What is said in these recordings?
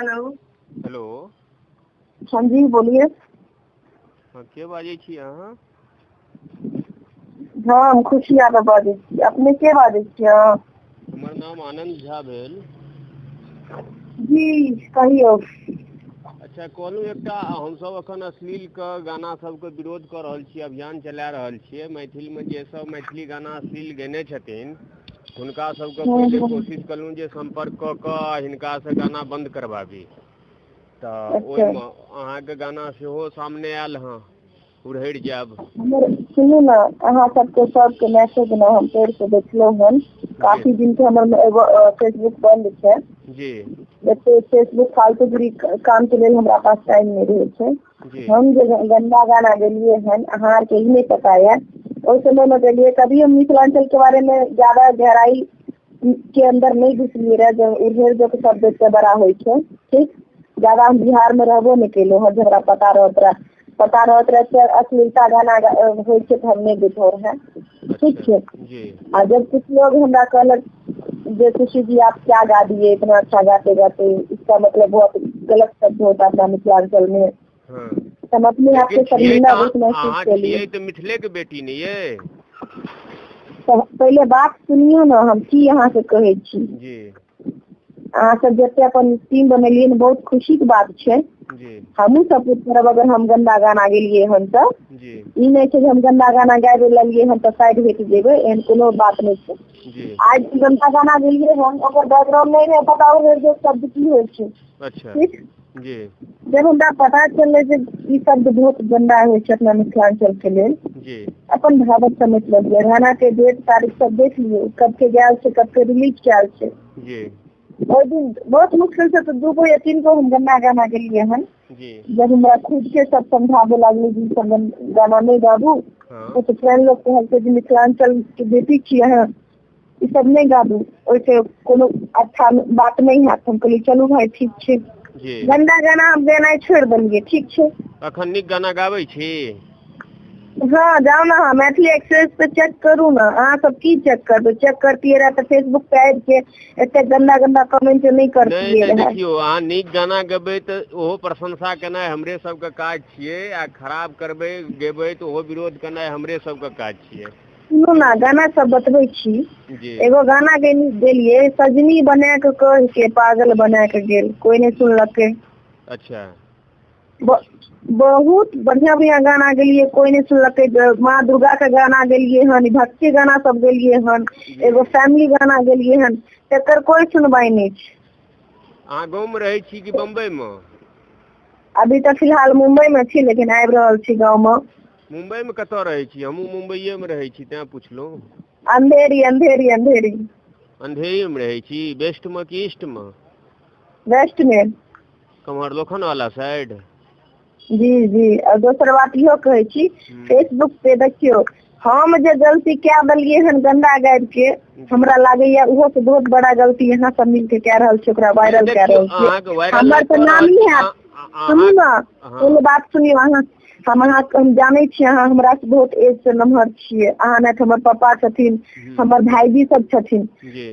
Hello. Hello. हाँ जी, बोलिए। हाँ, के बाजै छी अहाँ? हाँ, हम खुशी यादव बाजै छी। अपने के बाजै छी अहाँ? हमर नाम आनंद झा भेल। जी, कहियौ। अच्छा, कहलहुँ एकटा हमसभ एखन अश्लीलके गाना सबके विरोध कऽ रहल छी, अभियान चला रहल छियै। मैथिलीमे जे सब मैथिली गाना अश्लील गेने छथिन हुनका सबके पहिले कोशिश केलहुँ जे सम्पर्क कऽ कऽ हिनकासँ गाना बन्द करबाबी। तऽ ओहिमे अहाँके गाना सेहो सामने आयल हँ, उड़हरि जायब। सुनू ने, अहाँ सबके सबके मैसेज ने हम पढ़ि के देखलहुँ हन। काफी दिन से हमर एगो फेसबुक बंद छै जी। एते फेसबुक फालतूगिरी काम के लेल हमरा पास टाइम नहि रहै छै। हम जे गंदा गाना गेलियै हन, अहाँ आरके ई नहि पता यऽ, ओहि समय मे गेलियै। कभी हम मिथिलांचल के बारे में ज्यादा गहराई के अंदर नहीं घुसलियै रहे। जब उड़हेर जो शब्द एते बड़ा होइ छै, ठीक, ज्यादा हम बिहार में रहबो नहि केलहुँ हँ, जे हमरा पता रहत रहे, पता रहत रहे अश्लीलता गाना होइ छै तऽ हम नहि बुझो रहे, ठीक छै। आ जब कुछ लोग हमरा कहलक जे खुशी जी आप क्या गा दिए, इतना अच्छा गाते गाते, इसका मतलब बहुत गलत शब्द होता अपना मिथिलांचल में, हम अपने आप के शर्मिंदा बहुत महसूस केलिए। तऽ मिथिले के बेटी ने ये। तऽ पहिले बात सुनियौ ने, हम की अहाँ से कहै छी जी। अहाँ सब जते अपन टीम बनेलियै ने, बहुत खुशी के बात छै। हमहूँ सपोर्ट करब अगर हम गंदा गाना गेलियै हन तऽ। ई नहि छै जे हम गंदा गाना गाबि लेलियै हन तऽ साइड हटि जेबै, एहन कोनो बात नहि छै। आज गंदा गाना गेलियै हन, ओकर बैकग्राउंड नहि रहै पता ओ जे शब्द की होइ छै। अच्छा। ठीक जी। जब हमरा पता चललै जे ई शब्द बहुत गंदा होइ छै अपना मिथिलांचल के लेल, जी, अपन भावक समझ लेलियै। गाना के डेट तारीख सब देख लियौ, कब के गायल छै, कब के रिलीज कयल छै। जी। ओहि दिन बहुत मुश्किल से तो 2 गो या 3 गो हम गंदा गाना गेलियै हन। जी। जब हमरा खुद के सब समझाबे लागलै जे ई सब गाना नहि गाबू, तो फ्रेंड लोग कहलकै जे मिथिलांचल के बेटी छी अहाँ, ई सब नहि गाबू, ओहिसे कोनो अच्छा बात नहि हैत। हम कहलियै चलू भाई ठीक छै। गंदा गाना हम गेनाइ छोड़ि देलियै, ठीक छै। अखन नीक गाना गाबै छी? हाँ, जाउ ने अहाँ मैथिली एक्सप्रेस पे चेक करू ने। अहाँ सब की चेक करबै? चेक करतियै रहे तऽ फेसबुक पे आबि के एते गंदा गंदा कमेंट नहि करतियै रहे। देखियौ, अहाँ नीक गाना गेबै तऽ ओहो प्रशंसा केनाइ हमरे सबके काज छियै, आ खराब करबै गेबै तऽ ओहो विरोध केनाइ हमरे सबके काज छियै। सुनू ने, गाना सब बतबै छी। एगो गाना गेलियै, सजनी बना के कह के पागल बना के गेल, कोई नहि सुनलकै। अच्छा। बहुत बढ़िया बढ़िया गाना गेलियै, कोई नहीं सुनलकै। माँ दुर्गा के गाना गेलियै हन, भक्ति गाना सब गेलियै हन, एगो फैमिली गाना गेलियै हन, तकर कोई सुनवाई नहि छै। अहाँ गाँव में रहै छी कि बम्बई में? अभी तऽ फिलहाल मुंबई में छी, लेकिन आबि रहल छी गाँव में। मुंबई में कतऽ रहै छी? हमहूँ मुंबईए में रहै छी, तें पुछलहुँ। अंधेरी, अंधेरी, अंधेरी। अंधेरी में रहै छी? वेस्ट में कि ईस्ट में? वेस्ट में। कमर लोखन वाला साइड? जी जी। और दोसर बात इहो कहै छी, फेसबुक पे देखियौ, हम जे गलती कए देलियै हन गंदा गाबि के, हमरा लागैया ओहो से बहुत बड़ा गलती अहाँ सब मिलके कए रहल छी, ओकरा वायरल कए रहल छी। हमर तऽ नाम ही हैत। सुनू ने, पहिले बात सुनियौ अहाँ। हम अहाँके हम जानै छी, अहाँ हमरा से बहुत एज से नमहर छियै। अहाँ नहि तऽ हमर पापा छथिन, हमर भाईजी सब छथिन।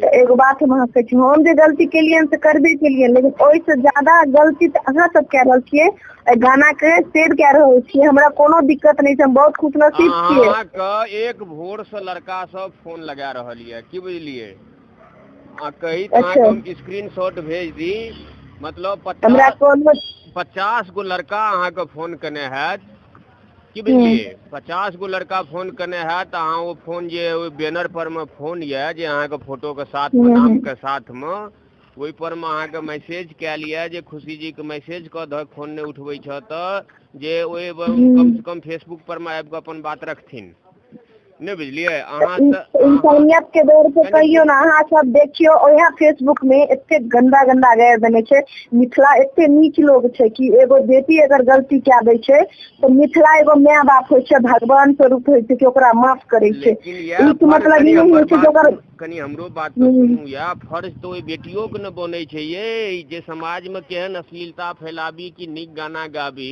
तऽ एगो बात हम अहाँ कहै छी, हम जे गलती केलियनि से करबे केलियनि, लेकिन ओहिसँ ज्यादा गलती तऽ अहाँ सब कए रहल छियै, एहि गाना के शेयर कए रहल छियै। हमरा कोनो दिक्कत नहि छै, हम बहुत खुशनसीब छियै। अहाँके एक भोर से लड़का सब फोन लगा रहल यऽ, की बुझलियै? आ कही तऽ अहाँके हम स्क्रीनशॉट भेज दी, मतलब 50 गो लड़का अहाँके फोन केने हैत, की बुझलियै? 50 गो लड़का फोन केने हैत। अहाँ ओ फोन जे ओहि बैनर पर मे फोन यऽ जे अहाँके फोटो के साथ मे, नाम के साथ मे, ओहि पर मे अहाँके मैसेज कयल यऽ जे खुशी जी के मैसेज कऽ दहक, फोन नहि उठबै छह तऽ जे ओहि कम से कम फेसबुक पर मे आबि कऽ अपन बात रखथिन, नहि बुझलियै? अहाँ तऽ इंसानियत के दौर पे कहियो ना, अहाँ सब देखियो ओहा फेसबुक में एते गंदा गंदा गारि देने छै। मिथिला एते नीच लोग छै कि एगो बेटी अगर गलती कए दै छै तऽ मिथिला एगो माय बाप होइ छै, भगवान स्वरूप होइ छै कि ओकरा माफ करै छै। ई के मतलब ई नहि होइ छै जे ओकर कनि हमरो बात सुनू, इएह फर्ज तऽ ओहि बेटियो के ने बनै छै ये, जे समाज में केहन अश्लीलता फैलाबी कि नीक गाना गाबी,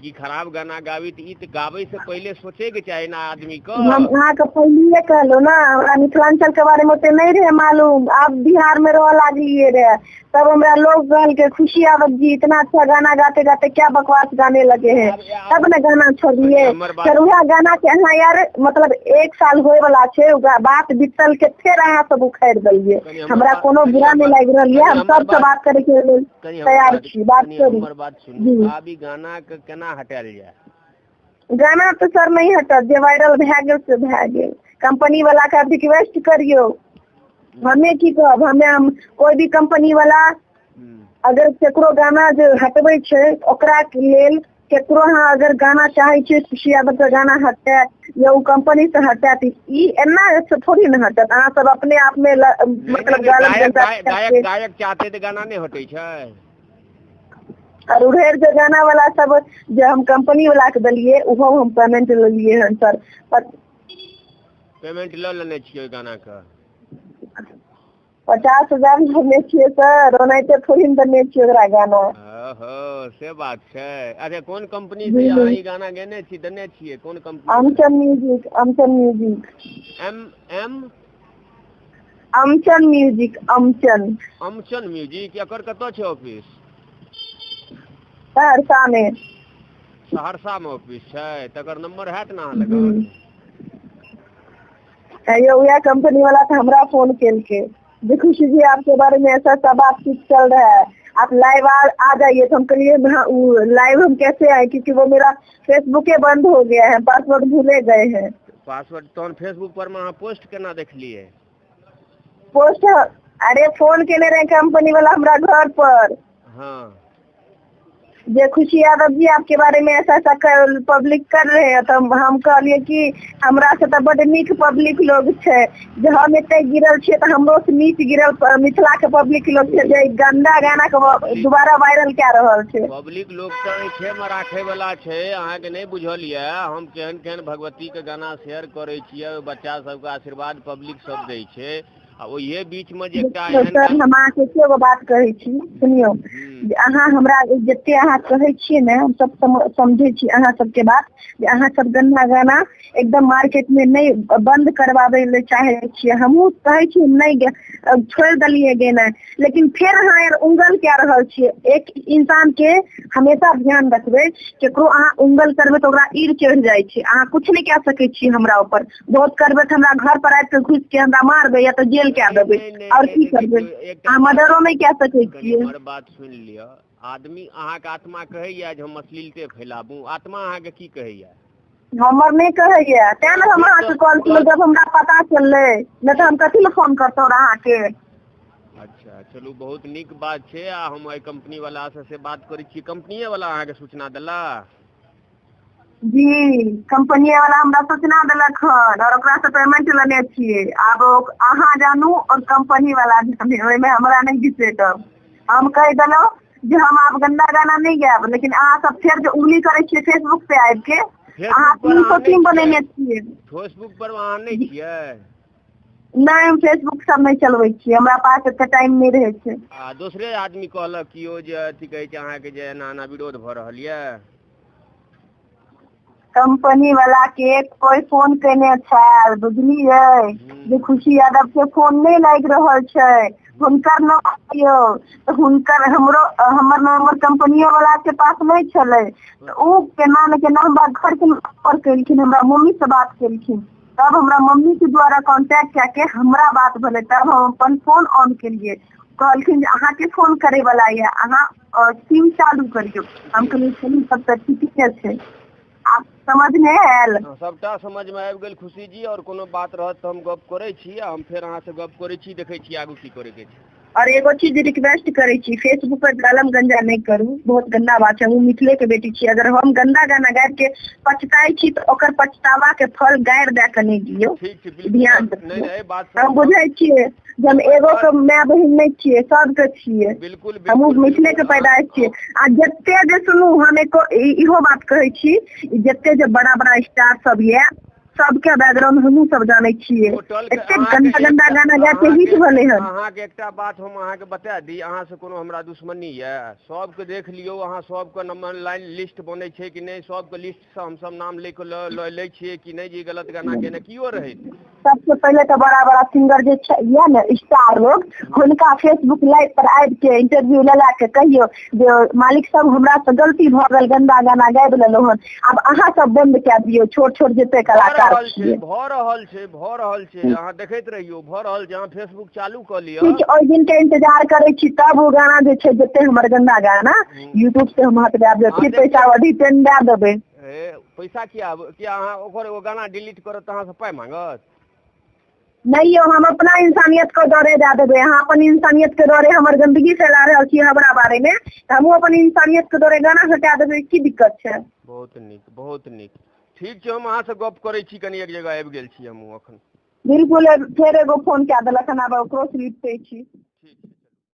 कि खराब गाना गाबी तऽ ई तऽ गाबै से पहिले सोचे के चाही ना आदमी के। हम अहाँके पहिलिए कहलहुँ ना, हमरा मिथिलांचल के बारे में ओते नहीं रहे मालूम, आप बिहार में रह लागलिए रहे तब हमरा लोग कहलके खुशी यादव जी इतना अच्छा गाना गाते गाते क्या बकवास गाने लगे हैं, तब ने गाना छोड़लिए। फिर वएह गाना के अहाँ यार मतलब 1 साल होय वाला छै, बात बीतल के फेर अहाँ सब उखाड़ि देलिए। हमरा कोनो बुरा नहीं लागि रहल ये, हम सबसे बात करे के लेल तैयार छी, बात करू। हमर बात सुनू, आब ई गाना के केना हटायल जाय? गाना तो सर नहीं हटत, जे वायरल भए गेल से भए गेल। कंपनी वाला के रिक्वेस्ट करियो, हमें की कहब, हमें हम कोई भी कंपनी वाला अगर केकरो गाना जे हटबै छै ओकरा लेल केकरो अहाँ अगर गाना चाहे छियै खुशी यादव के गाना हटे या ओ कंपनी से हटे त ई एना से थोड़ी न हटत। अहाँ सब अपने आप में मतलब गायक गायक चाहते त गाना नहीं हटै छै। और उधर जे गाना वाला सब जे हम कंपनी वाला के देलिए उहो हम पेमेंट लेलिए हन सर। पेमेंट ल लेने छियै गाना के? 50,000 लेने छियै सर, ओनाहिते थोड़ी ने देने छियै ओकरा गाना। ओहो से बात छै। अच्छा कोन कंपनी से अहाँ ई गाना गेने छी, देने छियै कोन company? Amchan music. Amchan music. M M Amchan music. Amchan Amchan music. एकर कतऽ छै ऑफिस? सहरसा में। सहरसा में ऑफिस छै, तकर नंबर हैत ना अहाँ लग? अयो वह कंपनी वाला तो हमरा फोन केलके, देखो खुशी जी आपके बारे में ऐसा सब बातचीत चल रहा है, आप लाइव आ जाइए। तो हम कहिए लाइव हम कैसे आए, क्योंकि वो मेरा फेसबुक बंद हो गया है, पासवर्ड भूले गए हैं। पासवर्ड तो फेसबुक पर में पोस्ट केना देखलिए? पोस्ट अरे फोन केने रहे कंपनी वाला हमरा घर पर। हाँ जे खुशी यादव जी आपके बारे में ऐसा ऐसा पब्लिक कर रहे हैं, तो हम कहलिए कि हमरा से तो बड नीक पब्लिक लोग छै, जे हम एते गिरल छियै तो हमरो से नीच गिरल मिथिला के पब्लिक लोग छै जे गंदा गाना के दोबारा वायरल कए रहल छै। पब्लिक लोग तऽ आँखे में राखे वाला छै, अहाँ के नहीं बुझल ये हम केहन केहन भगवती के गाना शेयर करे छियै, बच्चा सबके आशीर्वाद पब्लिक सब दै छै। आ ओहिए बीच में जे एकटा सर हम अहाँके एगो बात कहै छी, सुनियौ, अहाँ हमरा जते अहाँ कहै छियै ने हम सब समझै छी अहाँ सबके बात, जे अहाँ सब गंदा गाना एकदम मार्केट में नहीं बंद करवाबै ले चाहे छियै। हमहूँ कहै छी नहीं छोड़ि देलियै गेनाइ, लेकिन फेर अहाँ यार उंगल कए रहल छियै। एक इंसान के हमेशा ध्यान रखबै, केकरो अहाँ उंगल करबै तऽ ओकरा ईर चढ़ि जाइ छै, अहाँ कुछ नहीं कए सकै छी हमरा ऊपर। बहुत करबै तऽ हमरा घर पर आबि कऽ घुसि के हमरा मारबै या तऽ जेल कए देबै, और की करबै, अहाँ मर्डरो नहीं कए सकै छियै। हमर बात सुनि लिअ, आदमी अहाँके आत्मा कहैया जे हम अश्लीलते फैलाबू, आत्मा अहाँके की कहैया? हमर नहीं कहैया, तें ने हम अहाँके कॉल केलहुँ जब हमरा पता चललै, नहीं तऽ हम कथी लए फोन करतहुँ अहाँके। अच्छा चलू बहुत नीक बात छै। आ हम एहि कंपनी वाला से बात करै छी। कंपनीये वाला अहाँके सूचना देला? जी कंपनी वाला हमरा सूचना देलक हन और ओकरा से पेमेंट लेने छियै। आब अहाँ जानू और कंपनी वाला जाने, ओहिमे हमरा नहीं घिसेटब। हम कहि देलहुँ जे हम आब गंदा गाना नहीं गायब, लेकिन अहाँ सब फेर जे उंगली करै छियै फेसबुक पे आबि के, अहाँ 303 बनेने छियै। फेसबुक पर अहाँ नहीं छियै? नहीं, हम फेसबुक सब नहीं चलबै छियै, हमरा पास एते टाइम नहीं रहै छै। आ दोसरे आदमी कहलक कि ओ जे अथी कहै छै अहाँके जे एना एना विरोध भऽ रहल यऽ? कंपनी वाला के कोई फोन केने छल, बुझलियै, जे खुशी यादव के फोन नहीं लागि रहल छै, हुनकर नंबर दियौ, तऽ हुनकर हमरो हमर नंबर कंपनियो वाला के पास नहीं छलै, तऽ ओ केना ने केना हमरा घर के नंबर केलखिन, हमरा मम्मी से बात केलखिन, तब हमरा मम्मी के द्वारा कॉन्टैक्ट कए के हमरा बात भेलै, तब हम अपन फोन ऑन केलियै। कहलखिन जे अहाँके फोन करे वाला यऽ, अहाँ सिम चालू करियौ। हम कहलियै चलू तब तऽ ठीके छै। आप समझ में आयल? सबटा समझ में आबि गेल खुशी जी। और कोनो बात रहत तऽ हम गप करै छी, आ हम फेर अहाँ से गप करै छी, देखै छी आगू की करे के छै। और एगो चीज रिक्वेस्ट करै छी, फेसबुक पर गालम गंजा नहीं करू, बहुत गंदा बात छै। हम मिथिले के बेटी छी, अगर हम गंदा गाना गाबि के पछताइ छी तऽ ओकर पछतावा के फल गारि दए के नहीं दियौ। ध्यान हम बुझै छियै जे हम एगो के माय बहिन नहीं छियै, सबके छियै, बिल्कुल हमहूँ मिथिले के पैदाइश छियै। आ जते जे सुनू, हम एको इहो बात कहै छी, जते जे बड़ा बड़ा स्टार सब ये सबके बैकग्राउंड हमहूँ सब जानै छियै। एते गंदा गंदा गाना गा के हिट भेलै हन। अहाँके एकटा बात हम अहाँके बता दी, अहाँ से कोनो हमरा दुश्मनी यऽ? सबके देख लियौ, अहाँ सबके नंबर लाइन लिस्ट बनै छै कि नहि, सबके लिस्ट से हमसब नाम लै के लै छियै कि नहि जे गलत गाना गेने कियो रहै। सबसे पहिले तऽ बड़ा बड़ा सिंगर जे यऽ ने स्टार लोग, हुनका फेसबुक लाइव पर आबि के इंटरव्यू लला के कहियौ जे मालिक सब हमरा से गलती भऽ गेल, गंदा गाना गाबि लेलहुँ हन, आब अहाँ सब बंद कए दियौ, छोट छोट जते कलाकार छियै। भऽ रहल छै, भऽ रहल छै, अहाँ देखैत रहियौ, भऽ रहल छै। अहाँ फेसबुक चालू कऽ लिअ। ठीक, ओहि दिन के इंतजार करै छी, तब ओ गाना जे छै जते हमर गंदा गाना यूट्यूब से हम हटबा देब, फिर पैसा अधि पेन दए देबै। पैसा किया किया अहाँ ओकर एगो गाना डिलीट करत तऽ अहाँ से पाइ मांगत? नहीं यौ, हम अपना इंसानियत के डरे दए देबै। अहाँ अपन इंसानियत के डरे हमर गंदगी फैला रहल छी हमरा बारे में, तऽ हमहूँ अपन इंसानियत के डरे गाना हटा देबै, की दिक्कत छै? बहुत नीक, बहुत नीक। ठीक छै, हम अहाँ से गप करै छी, कनि एक जगह आबि गेल छी हमहूँ अखन। बिल्कुल, फेर एगो फोन कए देलक हन, आब ओकरो से निपटै छी। ठीक।